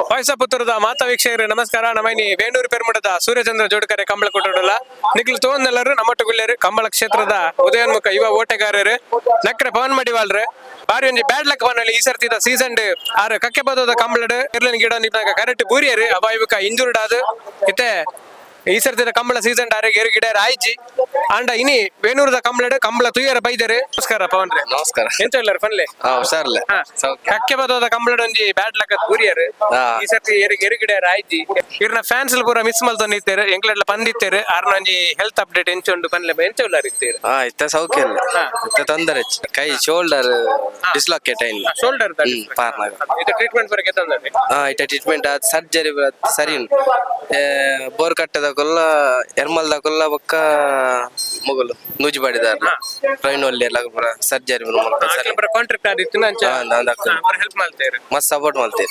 ಪಾಯಸಪುತ್ತೂರದ ಮಾತಾ ವೀಕ್ಷಕರೇ ನಮಸ್ಕಾರ. ನಮ್ಮನಿ ವೇಣೂರು ಪೆರ್ಮಠದ ಸೂರ್ಯಚಂದ್ರ ಜೋಡುಕರೆ ಕಂಬಳ ಕೊಟ್ಟಡಲ್ಲ ನಿಖಿಲ್ ತೋಂದೆಲ್ಲರು ನಮ್ಮೊಟ್ಟುಗುಲ್ಲೇರು ಕಂಬಳ ಕ್ಷೇತ್ರದ ಉದಯೋನ್ಮುಖ ಯುವ ಓಟೆಗಾರರು ನಕ್ರೆ ಪವನ್ ಮಡಿವಾಳ್ರು. ಬಾರಿ ಒಂಜಿ ಬ್ಯಾಡ್ ಲಕ್ ಪವನಲ್ಲಿ ಈ ಸರ್ತಿದ ಸೀಸನ್ ಆರು ಕಕ್ಕೆ ಬದೋದ ಕಂಬಳಡ್ ಎರ್ಲನ್ ಗಿಡ ನಿಪ್ಪಾಗ ಕರೆಕ್ಟ್ ಬೂರಿಯರು ಅಬಾಯಿಬುಕ ಇಂಜುರ್ಡ್ ಆದ್ ಇತ್ತೆ ಈ ಸರ್ತಿದ ಕಂಬಳ ಸೀಸನ್ ಆರೆ ಗೆರು ಗಿಡ ಆಯ್ಜಿ ಆಂಡ ಇನಿ ವೇಣೂರದ ಕಂಬಳಡ್ ಕಂಬಳ ತುಯ್ಯರ ಬೈದರು. ನಮಸ್ಕಾರ ಪವನ್ ರೇ. ನಮಸ್ಕಾರ. ಎಂತ ಇಲ್ಲಾರ ಫನ್ಲೆ? ಹಾ, ಹುಷಾರ್ಲೆ. ಸೌಖ್ಯ. ಕಕ್ಕೆ ಬದೋದ ಕಂಬಳಡ್ ಒಂಜಿ ಬ್ಯಾಡ್ ಲಕ್ ಬೂರಿಯರು. ಈ ಸರ್ತಿ ಎರುಗಿಡ ಆಯ್ಜಿ. ಇರ್ನ ಫ್ಯಾನ್ಸ್ ಪೂರ ಮಿಸ್ ಮಲ್ತೊಂದು ಇತ್ತೇರು, ಎಂಕ್ಲೆಡ್ಲ ಪಂದಿತ್ತೇರು. ಆರ್ನ ಒಂಜಿ ಹೆಲ್ತ್ ಅಪ್ಡೇಟ್ ಎಂಚ ಉಂಡು ಪನ್ಲೆ, ಎಂಚ ಉಲ್ಲಾರ್ ಇತ್ತೇರು? ಹಾ, ಇತ್ತ ಸೌಖ್ಯ ಇಲ್ಲ. ಇತ್ತ ತೊಂದರೆ ಹೆಚ್ಚು. ಕೈ ಶೋಲ್ಡರ್ ಡಿಸ್ಲೋಕೇಟ್ ಆಯ್ತು. ಶೋಲ್ಡರ್? ಪಾರ್ನಾಗ. ಇದು ಟ್ರೀಟ್ಮೆಂಟ್ ಬರಕ್ಕೆ ತಂದ್ರೆ? ಹಾ, ಇತ್ತ ಟ್ರೀಟ್ಮೆಂಟ್ ಆದ್ ಸರ್ಜರಿ ಸರಿ ಉಂಟು. ಬೋರ್ ಕಟ್ಟದಕ್ಕೆಲ್ಲ ಎರ್ಮಲ್ದಕ್ಕೆಲ್ಲ ಬೊಕ್ಕ ಮುಗುಲು ನೂಜಿ ಬಾಡಿದಾರ ಪ್ರವೀಣ್ ಒಲ್ಲಿ ಎಲ್ಲ ಪೂರ ಸರ್ಜರಿ. ಸರಿ. ಕಾಂಟ್ರಾಕ್ಟ್ ಆದಿತ್ತು ಅಂಚ. ಹಾ, ನಾನ್ ಹಾಕ್ತೇನೆ. ಹೆಲ್ಪ್ ಮಾಡ್ತೇರು. ಮಸ್ತ್ ಸಪೋರ್ಟ್ ಮಾಡ್ತೀರಿ.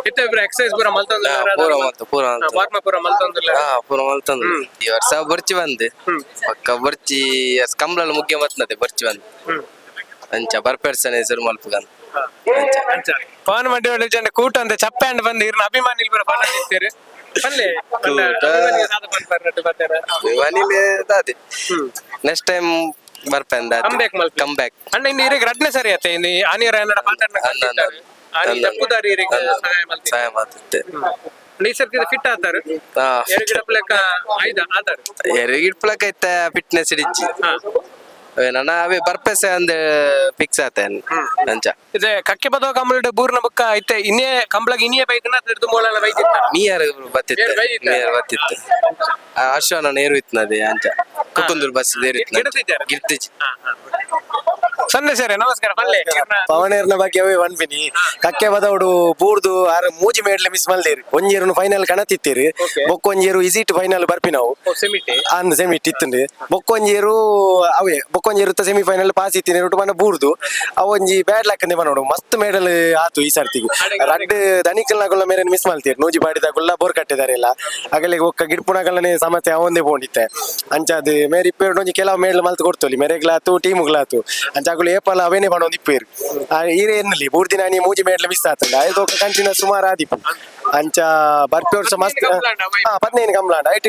ಇತ್ತ ಇಬ್ರು ಎಕ್ಸರ್ಸೈಸ್ ಪೂರ ಮಲ್ತೊಂದು? ಹಾ, ಪೂರ ಮಲ್ತು, ಪೂರ ಮಲ್ತು. ವಾರ್ಮ್ ಪೂರ ಮಲ್ತೊಂದುಲ್ಲ? ಹಾ, ಪೂರ ಮಲ್ತೊಂದು. ಈ ವರ್ಷ ಬರ್ಚಿ ಬಂದೆ ಪಕ್ಕ ಬರ್ಚಿ ಕಂಬಳ ಮುಖ್ಯ ಮತ್ನದೆ ಬರ್ಚಿ ಬಂದು ಅಂಚ ಬರ್ಪೆರ್ಸನೆ ಹೆಸರು ಮಲ್ಪುಗಂತ ಅಂಚ. ಅಂಚ ಪವನ್ ಮಡ್ಡಿ ಜನ ಕೂಟ ಅಂತೆ ಚಪ್ಪೆ ಅಂಡ್ ಬಂದು ಇರ್ನ ಅಭಿಮಾನಿ ಪೂರ ಪವನ್ ಇತ್ತೇರು ಪಲ್ಲೆ. ಕೂಟ. ಮನೇಲಿ ಅದೇ ನೆಕ್ಸ್ಟ್ ಟೈಮ್ ಬರ್ಪೆಂದ. Come back ಮಲ್ಪೆ. Come back. ಅಣ್ಣ, ಇನ್ನು ಇರಿಗೆ ರಡ್ನೆ ಸರಿ ಆತೆ ಇನ್ನು ಆನಿಯರ ಏನಾರ ಮಾತಾಡ್ನ? ಅನ್ನ, ಅನ್ನ. ಆನಿ ತಪ್ಪುದಾರಿ ಇರಿಗೆ ಸಹಾಯ ಮಲ್ತಿ. ಸಹಾಯ ಮಾಡ್ತಿತ್ತೆ. ಈ ಸರ್ತಿ ಫಿಟ್ ಆತಾರು? ಹಾ. ಎರಡು ಗಿಡ ಆಯ್ದ ಆತಾರು? ಎರಿಗಿಟ್ಪ್ಲಕ್ ಐತ ಫಿಟ್ನೆಸ್ ಇಡಿಚ್ಚಿ. ನನ್ನ ಅವೇ ಬರ್ಪೆಸೆ ಅಂದ್ ಫಿಕ್ಸ್ ಆತ ಅಂಚ. ಇದೆ ಕಕ್ಕೆ ಬದೋ ಕಂಬಳಡ್ ಬೂರ್ನ ಬುಕ್ಕ ಐತೆ ಇನ್ನೇ ಕಂಬಳಗ್ ಇನ್ನೇ ಬೈದನ ತಿರ್ದು ಮೋಳನ ಬೈದಿತ್ತ. ಮೀಯರ್ ಬತ್ತಿತ್ತೆ. ನೀರ್ ಬೈದಿತ್ತ? ಮೀಯರ್ ಬತ್ತಿತ್ತು. ಅಶ್ವನ ನೇರು ಇತ್ನದೆ ಅಂಚ ಕುಕ್ಕುಂದೂರು ಬಸ್ ನೇರು. ಗಿಡತಿದ್ದಾರೆ? ಗಿರ್ತಿಜಿ. ಸಂದೇಶರೇ ನಮಸ್ಕಾರ ಪಲ್ಲೆ. ಪವನೇರ್ನ ಬಗ್ಗೆ ಅವೇ ವನ್ಪಿನಿ. ಕಕ್ಕೆ ಬದೌಡು ಬೂರ್ದು ಆರ್ ಮೂಜಿ ಮೇಡ್ಲೆ ಮಿಸ್ ಮಲ್ದೇರಿ. ಒಂಜೇರುನು ಫೈನಲ್ ಕಣತಿತ್ತೀರಿ. ಬೊಕ್ಕೊಂಜೇರು ಇಸಿಟ್ ಫೈನಲ್ ಬರ್ಪಿ ನಾವು. ಸೆಮಿಟೆ. ಅಂದ್ ಸೆಮಿ ಇತ್ತುಂಡು. ಬೊಕ್ಕೊಂಜೇರು ಅವೇ ಬೊಕ್ಕೊಂಜೇರು semi final pass ಇತ್ತೀನಿ ರೊಟ್ಟು ಮನ ಬೂರ್ದು. ಅವೊಂಜಿ ಬ್ಯಾಡ್ ಲಕ್ ಅಂದೆ ಮನೋಡು. ಮಸ್ತ್ ಮೆಡಲ್ ಆತು ಈ ಸರ್ತಿಗೆ. ರಡ್ಡ್ ದನಿಕಲ್ನಗುಲ್ಲ ಮೇರೆ ಮಿಸ್ ಮಲ್ತೀರಿ. ನೂಜಿ ಬಾಡಿದಾಗುಲ್ಲ ಬೋರ್ ಕಟ್ಟಿದಾರೆ ಎಲ್ಲ ಅಗಲಿಗೆ ಒಕ್ಕ ಗಿಡ್ಪುನಗಲ್ಲನೆ ಸಮಸ್ಯೆ ಅವಂದೇ ಪೋಂಡಿತ್ತೆ. ಅಂಚ ಅದು ಮೇರೆ ಇಪ್ಪೇರು ಒಂಜಿ ಕೆಲವು ಮೇಡ್ಲ್ ಮಲ್ತ್ ಕೊಡ್ತೋಲಿ ಮೇರೆಗ್ಲಾತು ಟೀಮುಗ್ಲಾತು. ಅಂಚ ಅಗುಲು ಏಪಲ ಅವೇನೆ ಪಣೊಂದು ಇಪ್ಪೇರು. ಈರೆ ಎನ್ನಲಿ ಬೂರ್ದಿನ ನೀ ಮೂಜಿ ಮೇಡ್ಲ್ ಮಿಸ್ ಆತಂಡ ಆಯ್ತು ಕಂಟಿನ್ಯೂ ಸುಮಾರು ಆದಿಪ್ಪು. ಅಂಚ ಬರ್ಪಿ ವರ್ಷ ಮಸ್ತ್. ಹಾ, 15 ಕಂಬ್ಲಾಂಡ ಐಟ್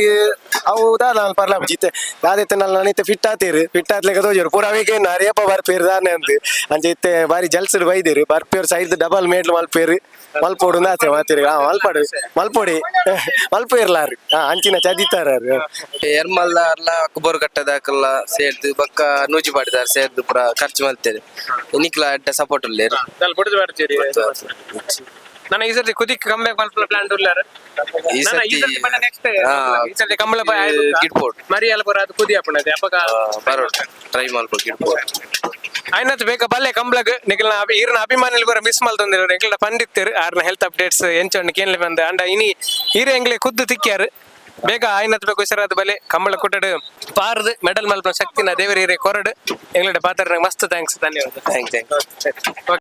ಅವು ದಾದ ಪರ್ಲ ಇತ್ತೆ ಯಾದೈತೆ ನಲ್ಲ ಇತ್ತೆ ಫಿಟ್ ಆತೀರು. ಫಿಟ್ ಆತ್ಲೆಕ ತೋಜರು ಪೂರ ಅವೇಕೆ ಅರೇಪ ಬರ್ಪೇರು ದಾನೆ ಅಂದ್. ಅಂಚ ಇತ್ತೆ ಬಾರಿ ಜಲ್ಸಡ್ ಬೈದಿರು. ಬರ್ಪೇರು ಸೈಡ್ ಡಬಲ್ ಮೇಡ್ಲ್ ಮಲ್ಪೇರು ಮಲ್ಪೋಡು ಆತೆ ಮಾತಿರು. ಹಾ, ಮಲ್ಪಾಡು ಮಲ್ಪೊಡಿ ಮಲ್ಪೇರ್ಲಾರು. ಹಾ, ಅಂಚಿನ ಚದಿತಾರ. ಎರ್ಮಲ್ದಾರ್ಲ ಬೋರ್ ಕಟ್ಟದಾಕಲ್ಲ ಸೇರ್ದು ಬೊಕ್ಕ ನೂಜಿ ಬಾಡಿದಾರ ಸೇರ್ದು ಪೂರ ಖರ್ಚು ಮಲ್ತೇವೆ. ನಿಕ್ಲ ಅಡ್ಡ ಸಪೋರ್ಟ್ ಉಲ್ಲೇರು. ಬುಡ್ದು ಬರ್ತೀರಿ. ನನ್ನ ಈ ಸರ್ತಿ ಕುದಿಕ್ ಕಮ್ಮಿ ಮಲ್ಪಲ ಪ್ಲಾನ್ ಉಲ್ಲಾರ? ಈ ಸರ್ತಿ ನೆಕ್ಸ್ಟ್ ಈ ಸರ್ತಿ ಕಂಬಳ ಗಿಡ್ಪೋಡ್. ಮರಿಯಲ್ಲ ಪೂರ ಅದು ಕುದಿ ಅಪ್ಪಣದೆ ಅಪ್ಪಗ. ಬರೋಡು ಟ್ರೈ ಮಲ್ಪೊ ಗಿಡ್ಪೋಡ್. ಆಯ್ನತ್ ಬೇಕ ಬಲ್ಲೆ ಕಂಬ್ಳಗ್. ನಿಖಿಲ್ನ ಈರ್ನ ಅಭಿಮಾನಿಲ್ ಪೂರ ಮಿಸ್ ಮಲ್ತೊಂದಿರು. ಎಂಕ್ಲೆಡ ಪಂಡಿತ್ತೇರು ಆರ್ನ ಹೆಲ್ತ್ ಅಪ್ಡೇಟ್ಸ್ ಎಂಚೊಂಡು ಕೇನ್ಲೆ ಬಂದ. ಅಂಡ ಇನಿ ಈರೆ ಎಂಗ್ಲೆ ಖುದ್ದು ತಿಕ್ಕ್ಯಾರು. ಬೇಗ ಆಯ್ನತ್ ಬೇಕು ಹುಷಾರಾದ ಬಲೆ. ಕಂಬಳ ಕುಟ್ಟಡು ಪಾರ್ದು ಮೆಡಲ್ ಮಲ್ಪನ ಶಕ್ತಿನ ದೇವರ ಹಿರಿಯ ಕೊರಡು. ಎಂಗ್ಲೆಡ ಪಾತ್ರ ಮಸ್ತ್ thanks, ಧನ್ಯವಾದ. Thank thank. Okay.